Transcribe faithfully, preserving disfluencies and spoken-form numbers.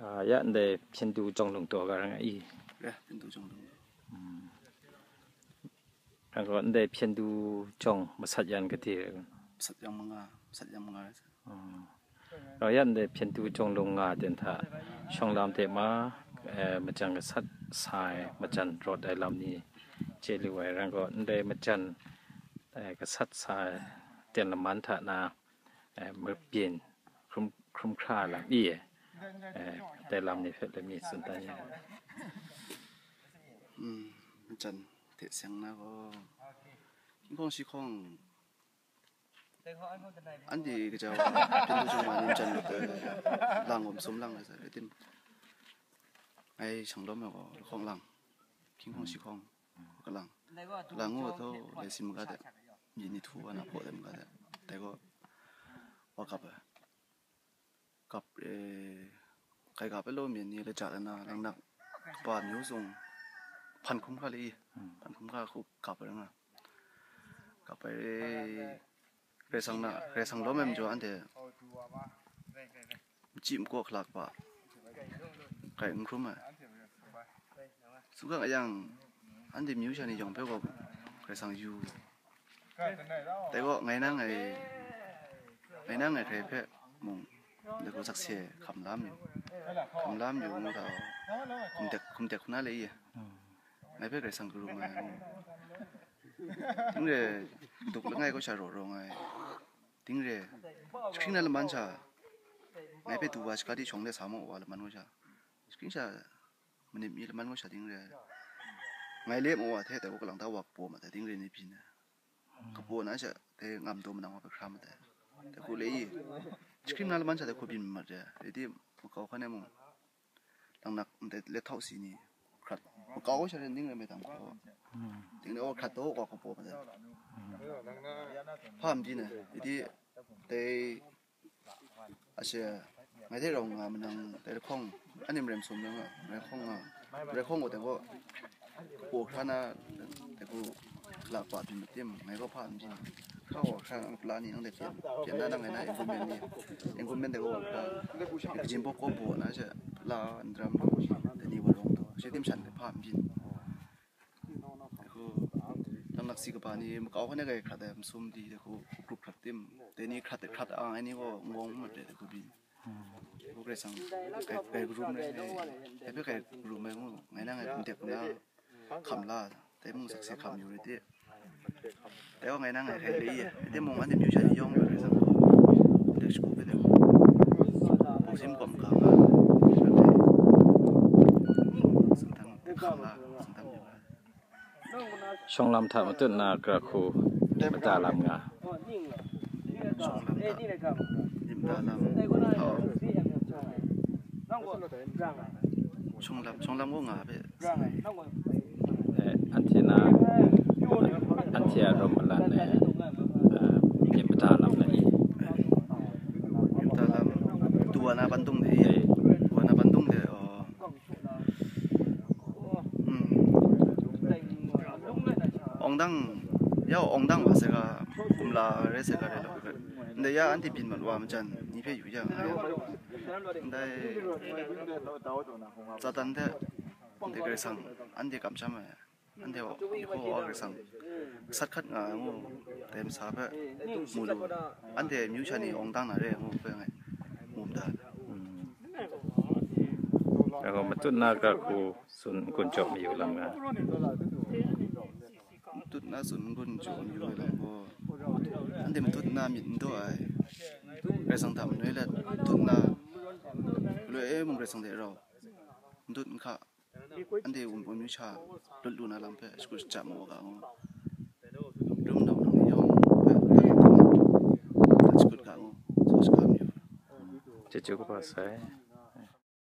Ah, ya ndai hpyen du jawng lung taw ga rai nga i. Ya, hpyen du jawng lung. Rai gaw, ndai hpyen du jawng masat yan gade rai? Masat yan manga, masat yan manga rai. Rau ya ndai hpyen du jawng lung nga ten hta, shawng lam hte ma, eh, majan gasat sa ai, majan rawt ai lam ni chye lu ai rai gaw, ndai majan, eh, gasat sa ai ten laman hta na, eh, mabyin hkrum, hkrum hkra lam i, eh, dai lam ni hpe lami tsun dan ya. Hmm, majan hte seng na gaw, hkying hkawng shi hkawng, anhte kaja wa, hpyen du jawng ma ni majan rawt ai, lang gaw masum lang ai sa, rai tim. Ngai shang lawm ai gaw, lahkawng lang, hkying hkawng shi hkawng kalang, kalang ngu ai htaw, lai si maga de, myit ni htu wa na hpaw de maga de, dai gaw, wa kap ai. Kap, eh, kai kap ai law, myit ni laja lana, langnak kaba myu zung, hpan hkrum hkra le i, hpan hkrum hkra hku kap ai nga. Kap ai, Karai Kasang na, Karai Kasang lawm ai majaw anhte machyi makaw hkala kaba kai n hkrum ai. Sumgang a yang, anhte myu sha ni yawng hpe gaw Karai Kasang yu. Dai gaw, ngai nang ngai, ngai nang ngai hkrai hpe mung, dai gaw sakse hkam la mayu, hkam la mayu ngu hta, hkum dek, hkum dek hku na le i, ngai hpe Karai Kasang karum ai ngu. Ting re, duk langai kaw sha raw rawng ai. Ting re, jahkring na laman sha, ngai hpe du wa shaga di shawng de sa maw wa laman kaw sha, jahkring sha, manit mi laman kaw sha ting re, ngai le maw wa hte, dai gaw kalang ta wa kapaw ma dai, ting re ni byin ai. Kapaw na sha, dai ngam taw manang wa hpe hkra ma dai. Dai hku le i, jahkring na laman sha dai hku byin mat re, redi makau hkan e mung, langnak ndai let htau si ni hkrat, makau sha ren ting re me tam hkau, ting re wa hkrat taw wa kapaw ma dai. Hpa n byin ai, redi dai Ashe, ngai hte rau nga manang, dai lahkawng, anhte maren sum na nga, dai lahkawng nga, dai lahkawng gaw dai gaw, kapaw hkra na, dai gaw, hkala kaba byin matim, ngai gaw hpa n byin, hkra gaw hkra, nang pla ni, nang dai pyen, pyen na, nang ngai na, engkumen ni, engkumen dai gaw hkra, kajin baw kaw baw na she, la, ndram, dai ni wa rawng taw, she tim shan dai hpa n byin. Dai hku, langnak si kaba ni makau hkan e kai hkrat ai masum di, dai hku, grup hkrat tim, dai ni hkrat, hkrat ang ai ni gaw n gawng mat re, dai hku byin. Dai hku Karai Kasang kai, kai karum rai, dai hpe kai karum ai ngu, ngai nang ngai hkum dek na, hkam la, dai mung sakse hkam yu rai ti. Dai gaw ngai nang ngai hkrai le i, dai mung anhte myu sha ni yawng rai Karai Kasang gaw, dai shagu hpe dai hku, hpung sim kawm ga nga, singtang hkam la, singtang yu la. Shawng lam hta matut na gara hku mada lam nga. Shawng lam hta, mada lam hta. Shawng lam, shawng lam kaw nga hpe. Eh, anhte na, anhte a rawt malan e, eh, myit mada lam na i? Myit mada lam, tu wa na ban tung de i. Tu wa na ban tung de, oh. Hmm. Awng dang, yau awng dang wa saga, kumla re saga re lo. Ndai ya anhte byin mat wa majan, ni hpe yu yang, ndai Satan hte, ndai Karai Kasang, anhte kamsham ai, anhte Yehova Karai Kasang, sat hkat nga ai ngu, dai masa hpe mu lu, anhte amyu sha ni awng dang na re ai ngu hpe ngai mu mada. Dai gaw matut na gara hku tsun n-gun jaw mayu lam nga. Matut na tsun n-gun jaw mayu lam gaw, anhte matut na myit n daw ai, Karai Kasang hta manoi let matut na, galoi e mung Karai Kasang hte rau matut n hka, anhte wunpawng amyu sha lut lu na lam hpe shakut shaja mu ga ngu, rum nau nang yawng hpe shakut ga ngu, sa shaga mayu. Chyeju kaba sai.